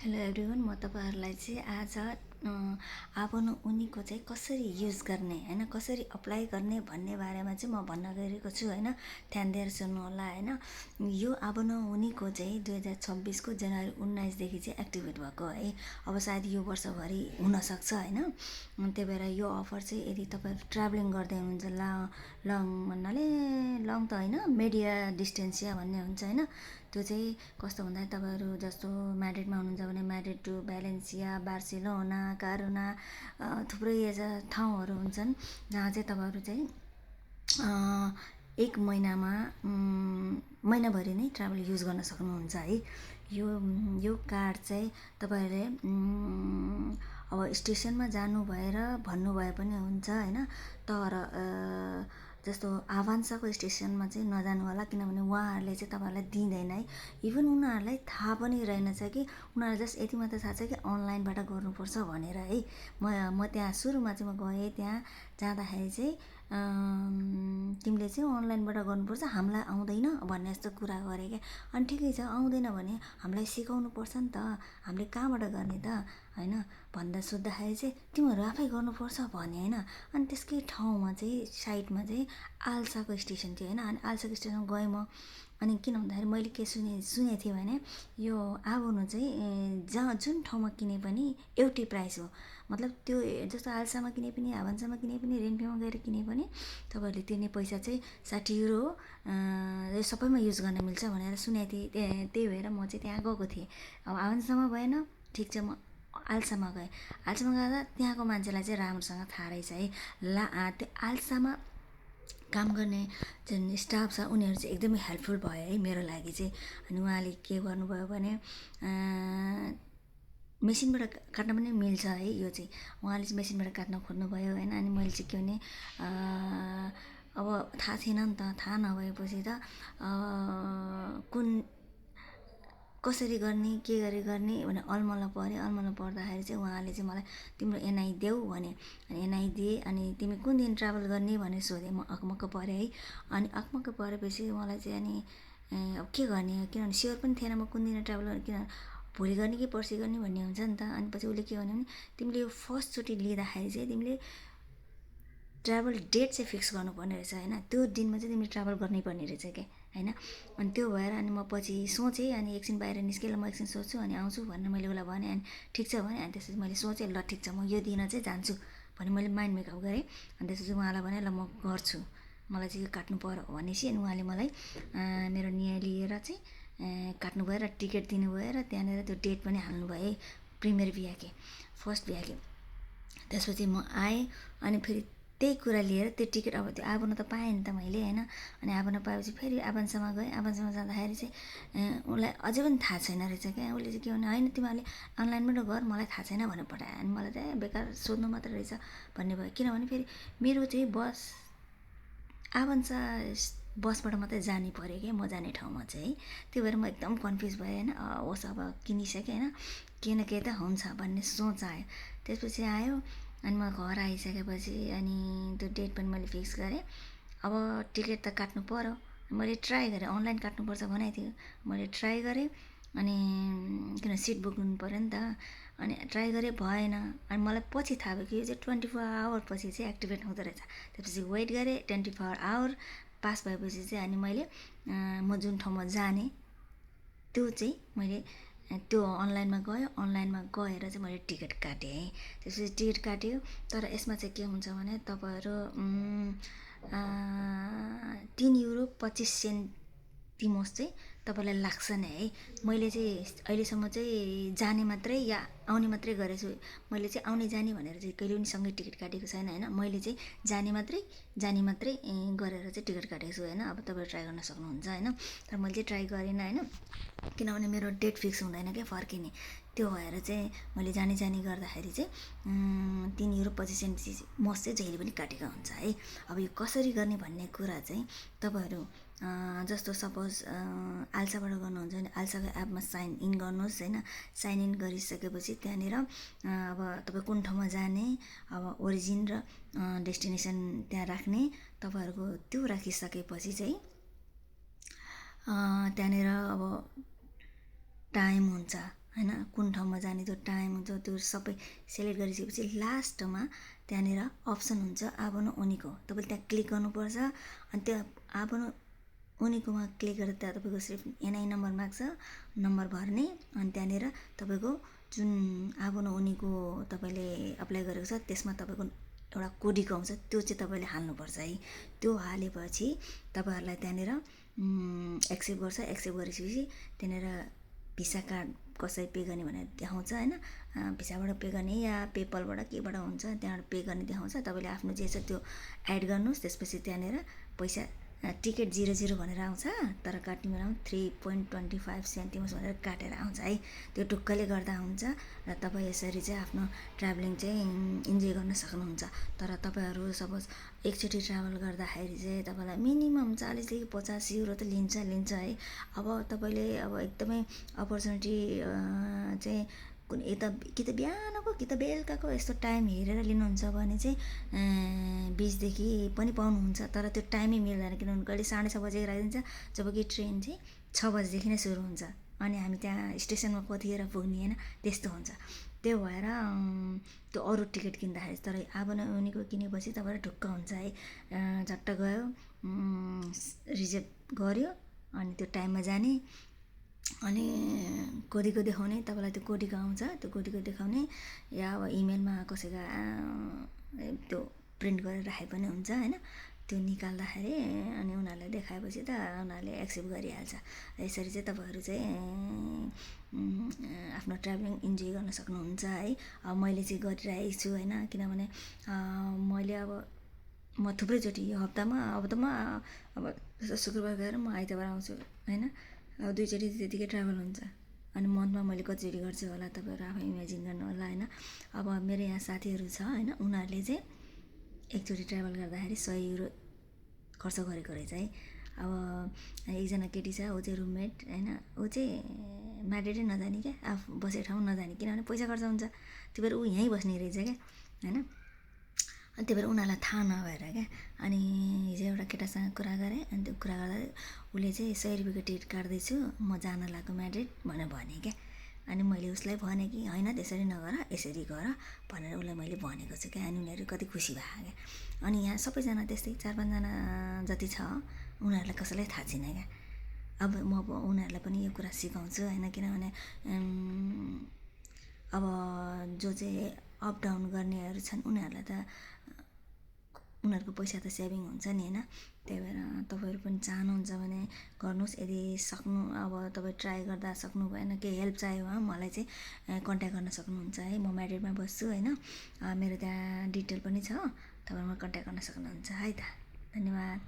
Hello everyone, म तपाईँहरूलाई चाहिँ आज आफ्नो उनीको चाहिँ कसरी युज गर्ने होइन, कसरी अप्लाई गर्ने भन्ने बारेमा चाहिँ म भन्न गइरहेको छु होइन। ध्यान दिएर सुन्नु होला होइन। यो आफ्नो उनीको चाहिँ 2026को जनवरी 19देखि चाहिँ एक्टिभेट भएको है। अब सायद यो वर्षभरि हुनसक्छ होइन। त्यही भएर यो अफर चाहिँ यदि तपाईँहरू ट्राभलिङ गर्दै हुनुहुन्छ, लङ भन्नाले लङ त होइन, मिडिया डिस्टेन्सिया भन्ने हुन्छ होइन। त्यो चाहिँ कस्तो भन्दा तपाईँहरू जस्तो म्याड्रिडमा हुनुहुन्छ भने म्याड्रिड टु भ्यालेन्सिया, बार्सिलोना, कारुना, थुप्रै ठाउँहरू हुन्छन् जहाँ चाहिँ तपाईँहरू चाहिँ एक महिनामा महिनाभरि नै ट्राभल युज गर्न सक्नुहुन्छ है। यो कार्ड चाहिँ तपाईँहरूले अब स्टेसनमा जानु भएर भन्नुभए पनि हुन्छ होइन। तर जस्तो आभान्साको स्टेसनमा चाहिँ नजानु होला, किनभने उहाँहरूले चाहिँ तपाईँहरूलाई दिँदैन है। इभन उनीहरूलाई थाहा पनि रहेनछ कि, उनीहरूलाई जस्ट यति मात्र थाहा छ कि अनलाइनबाट गर्नुपर्छ भनेर है। म त्यहाँ सुरुमा चाहिँ म गएँ, त्यहाँ जाँदाखेरि चाहिँ तिमीले चाहिँ अनलाइनबाट गर्नुपर्छ, हामीलाई आउँदैन भन्ने जस्तो कुरा गरेँ क्या। अनि ठिकै छ, आउँदैन भने हामीलाई सिकाउनु पर्छ नि त, हामीले कहाँबाट गर्ने त होइन भन्दा सोद्धाखेरि चाहिँ तिमीहरू आफै गर्नुपर्छ भने होइन। अनि त्यसकै ठाउँमा चाहिँ साइडमा चाहिँ आल्साको स्टेसन थियो होइन। अनि आल्साको स्टेसनमा गएँ म। अनि किन भन्दाखेरि मैले के सुनेको थिएँ भने यो आबोनो चाहिँ जुन ठाउँमा किने पनि एउटै प्राइस हो। मतलब त्यो जस्तो आल्सामा किने पनि, आभान्सामा किने पनि, रेन्फेमा गएर किने पनि तपाईँहरूले तिर्ने पैसा चाहिँ 60 युरो हो। यो सबैमा युज गर्न मिल्छ भनेर सुनेको थिएँ। त्यही भएर म चाहिँ त्यहाँ गएको थिएँ। अब आभान्सामा भएन, ठिक छ, म आल्सामा गएँ। आल्सामा गएर त्यहाँको मान्छेलाई चाहिँ राम्रोसँग थाहा रहेछ है। त्यो आल्सामा काम गर्ने जुन स्टाफ छ उनीहरू चाहिँ एकदमै हेल्पफुल भयो है मेरो लागि चाहिँ। अनि उहाँले के गर्नुभयो भने मेसिनबाट काट्न पनि मिल्छ है यो चाहिँ। उहाँले चाहिँ मेसिनबाट काट्न खोज्नुभयो होइन। अनि मैले चाहिँ के भने अब थाहा थिएन नि त, थाहा नभएपछि त कुन कसरी गर्ने, के गरी गर्ने भने अलमल्ल पऱ्यो। अलमल्ल पर्दाखेरि चाहिँ उहाँले चाहिँ मलाई तिम्रो एनआई देऊ भने। अनि एनआई दिएँ। अनि तिमी कुन दिन ट्राभल गर्ने भनेर सोधेँ। म अकमक्क परेँ है। अनि अकमक्क परेपछि मलाई चाहिँ अनि अब के गर्ने, किनभने स्योर पनि थिएन म कुन दिन ट्राभल गर्ने, किन भोलि गर्ने कि पर्सि गर्ने भन्ने हुन्छ नि त। अनि पछि उसले के भन्यो भने तिमीले यो फर्स्टचोटि लिँदाखेरि चाहिँ तिमीले ट्राभल डेट चाहिँ फिक्स गर्नुपर्ने रहेछ होइन। त्यो दिनमा चाहिँ तिमीले ट्राभल गर्नै पर्ने रहेछ क्या होइन। अनि त्यो भएर अनि म पछि सोचेँ। अनि एकछिन बाहिर निस्केँ, ल म एकछिन सोच्छु अनि आउँछु भनेर मैले उसलाई भनेँ। अनि ठिक छ भने, अनि त्यसपछि मैले सोचेँ ल ठिक छ म यो दिन चाहिँ जान्छु भने मैले माइन्ड मेकअप गरेँ। अनि त्यसपछि उहाँलाई भने ल म गर्छु, मलाई चाहिँ यो काट्नु पर्यो भनेपछि अनि उहाँले मलाई मेरो निर्णय लिएर चाहिँ काट्नु भयो र टिकट दिनुभयो र त्यहाँनिर त्यो डेट पनि हाल्नुभयो है। Premiere VK, first VK. त्यसपछि म आएँ। अनि फेरि त्यही कुरा लिएर त्यो टिकट, अब त्यो आबोन त पाएँ नि त मैले होइन। अनि आबोन पाएपछि फेरि आभान्सामा गएँ। आभान्सामा जाँदाखेरि चाहिँ उसलाई अझै पनि थाहा छैन रहेछ क्या। उसले चाहिँ के भने होइन तिमीहरूले अनलाइनबाट गर, मलाई थाहा छैन भनेर पठायो। अनि मलाई चाहिँ बेकार सोध्नु मात्रै रहेछ भन्ने भयो। किनभने फेरि मेरो चाहिँ बस आभान्सा बसबाट मात्रै जाने पऱ्यो क्या, म जाने ठाउँमा चाहिँ है। त्यो भएर म एकदम कन्फ्युज भएँ होइन। होस् अब किनिसकेँ होइन, के न के त हुन्छ भन्ने सोच आयो। त्यसपछि आयो। अनि म घर आइसकेपछि अनि त्यो डेट पनि मैले फिक्स गरेँ। अब टिकट त काट्नु पऱ्यो। मैले ट्राई गरेँ, अनलाइन काट्नुपर्छ भनेको थियो। मैले ट्राई गरेँ। अनि किन सिट बुक गर्नु पऱ्यो नि त। अनि ट्राई गरेँ, भएन। अनि मलाई पछि थाहा भयो कि यो चाहिँ 24 आवर पछि चाहिँ एक्टिभेट हुँदो रहेछ। त्यसपछि वेट गरेँ, 24 आवर पास भएपछि चाहिँ अनि मैले म जुन ठाउँमा जाने त्यो चाहिँ मैले त्यो अनलाइनमा गएँ। अनलाइनमा गएर चाहिँ मैले टिकट काटेँ है। त्यसपछि टिकट काट्यो। तर यसमा चाहिँ के हुन्छ भने तपाईँहरू 3 युरो 25 सेन्टिमोस चाहिँ तपाईँलाई लाग्छ नै है। मैले चाहिँ अहिलेसम्म चाहिँ जाने मात्रै या आउने मात्रै गरेको छु। मैले चाहिँ आउने जाने भनेर चाहिँ कहिले पनि सँगै टिकट काटेको छैन होइन। मैले चाहिँ जाने मात्रै गरेर चाहिँ टिकट काटेको छु होइन। अब तपाईँहरू ट्राई गर्न सक्नुहुन्छ होइन। तर मैले चाहिँ ट्राई गरिनँ होइन, किनभने मेरो डेट फिक्स हुँदैन क्या फर्किने। त्यो भएर चाहिँ मैले जाने गर्दाखेरि चाहिँ 3 युरो 25 सेन्टिमोस चाहिँ जहिले पनि काटेको हुन्छ है। अब यो कसरी गर्ने भन्ने कुरा चाहिँ तपाईँहरू जस्तो सपोज आल्साबाट गर्नुहुन्छ भने आल्साको एपमा साइन इन गर्नुहोस् होइन। साइन इन गरिसकेपछि त्यहाँनिर अब तपाईँ कुन ठाउँमा जाने, अब ओरिजिन र डेस्टिनेसन त्यहाँ राख्ने तपाईँहरूको त्यो राखिसकेपछि चाहिँ त्यहाँनिर अब टाइम हुन्छ होइन कुन ठाउँमा जाने त्यो टाइम हुन्छ त्यो सबै सेलेक्ट गरिसकेपछि लास्टमा त्यहाँनिर अप्सन हुन्छ आबोनो ओनीको तपाईँले त्यहाँ क्लिक गर्नुपर्छ अनि त्यो आबोनो ओनीकोमा क्लिक गरेर त्यहाँ तपाईँको सिर्फ एनआई नम्बर माग्छ नम्बर भर्ने अनि त्यहाँनिर तपाईँको जुन आबोनो ओनीको तपाईँले अप्लाई गरेको छ त्यसमा तपाईँको एउटा कोडीको आउँछ त्यो चाहिँ तपाईँले हाल्नुपर्छ है त्यो हालेपछि तपाईँहरूलाई त्यहाँनिर एक्सेप्ट गर्छ एक्सेप्ट गरिसकेपछि त्यहाँनिर भिसा कार्ड कसरी पे गर्ने भनेर देखाउँछ होइन भिसाबाट पे गर्ने या पेपलबाट केबाट हुन्छ त्यहाँबाट पे गर्ने देखाउँछ तपाईँले आफ्नो जे छ त्यो एड गर्नुहोस् त्यसपछि त्यहाँनिर पैसा टिकट 00 भनेर आउँछ तर काट्ने बेलामा 3.25 सेन्टिमस भनेर काटेर आउँछ है त्यो टुक्कले गर्दा हुन्छ र तपाईँ यसरी चाहिँ आफ्नो ट्राभलिङ चाहिँ इन्जोय गर्न सक्नुहुन्छ तर तपाईँहरू सपोज एकचोटि ट्राभल गर्दाखेरि चाहिँ तपाईँलाई मिनिमम 40 देखि 50 युरो त लिन्छ है अब तपाईँले अब एकदमै अपर्च्युनिटी चाहिँ कुन यता कि त बिहानको कि त बेलुकाको यस्तो टाइम हेरेर लिनुहुन्छ भने चाहिँ 20 देखि पनि पाउनुहुन्छ तर त्यो टाइमै मिल्दैन किनभने कहिले 6:30 बजे राखिदिन्छ जबकि ट्रेन चाहिँ 6 बजीदेखि नै सुरु हुन्छ अनि हामी त्यहाँ स्टेसनमा कतिखेर पुग्ने होइन त्यस्तो हुन्छ त्यो भएर त्यो अरू टिकट किन्दाखेरि तर आबोनो ओनीको किनेपछि तपाईँलाई ढुक्क हुन्छ है झट्ट गयो रिजर्भ गऱ्यो अनि त्यो टाइममा जाने अनि कोडीको देखाउने तपाईँलाई त्यो कोडीको आउँछ त्यो कोडीको देखाउने या अब इमेलमा कसैको त्यो प्रिन्ट गरेर राखे पनि हुन्छ होइन त्यो निकाल्दाखेरि अनि उनीहरूलाई देखाएपछि त उनीहरूले एक्सेप्ट गरिहाल्छ यसरी चाहिँ तपाईँहरू चाहिँ आफ्नो ट्राभलिङ इन्जोय गर्न सक्नुहुन्छ है अब मैले चाहिँ गरिरहेको छु होइन किनभने मैले अब म थुप्रैचोटि यो हप्तामा अब त म अब शुक्रबार गएर म आइतबार आउँछु होइन अब 2 चोटि त्यतिकै ट्राभल हुन्छ अनि मन्थमा मैले कतिचोटि गर्छु होला तपाईँहरू आफै इमेजिन गर्नु होला होइन अब मेरो यहाँ साथीहरू छ होइन उनीहरूले चाहिँ एकचोटि ट्राभल गर्दाखेरि 100 युरो खर्च गरेको रहेछ है अब एकजना केटी छ ऊ चाहिँ रुममेट होइन ऊ चाहिँ म्याड्रिडै नजाने क्या आफू बसेको ठाउँ नजाने किनभने पैसा खर्च हुन्छ त्यो भएर ऊ यहीँ बस्ने रहेछ क्या होइन अनि त्यही भएर उनीहरूलाई थाहा नभएर क्या अनि हिजो एउटा केटासँग कुरा गरेँ अनि त्यो कुरा गर्दा उसले चाहिँ 100 रुपियाँको टिकट काट्दैछु म जान लाग्यो म्याड्रिड भनेर भने क्या अनि मैले उसलाई भनेँ कि होइन त्यसरी नगर यसरी गर भनेर उसलाई मैले भनेको छु क्या अनि उनीहरू कति खुसी भयो क्या अनि यहाँ सबैजना त्यस्तै 4-5 जना जति छ उनीहरूलाई कसैलाई थाहा छैन क्या अब म उनीहरूलाई पनि यो कुरा सिकाउँछु होइन किनभने अब जो चाहिँ अप डाउन गर्नेहरू छन् उनीहरूलाई त उनीहरूको पैसा त सेभिङ हुन्छ नि होइन त्यही भएर तपाईँहरू पनि चाहनुहुन्छ भने गर्नुहोस् यदि सक्नु अब तपाईँ ट्राई गर्दा सक्नु भएन केही हेल्प चाहियो भने मलाई चाहिँ कन्ट्याक्ट गर्न सक्नुहुन्छ है म म्याड्रिडमा बस्छु होइन मेरो त्यहाँ डिटेल पनि छ तपाईँसँग कन्ट्याक्ट गर्न सक्नुहुन्छ है त धन्यवाद।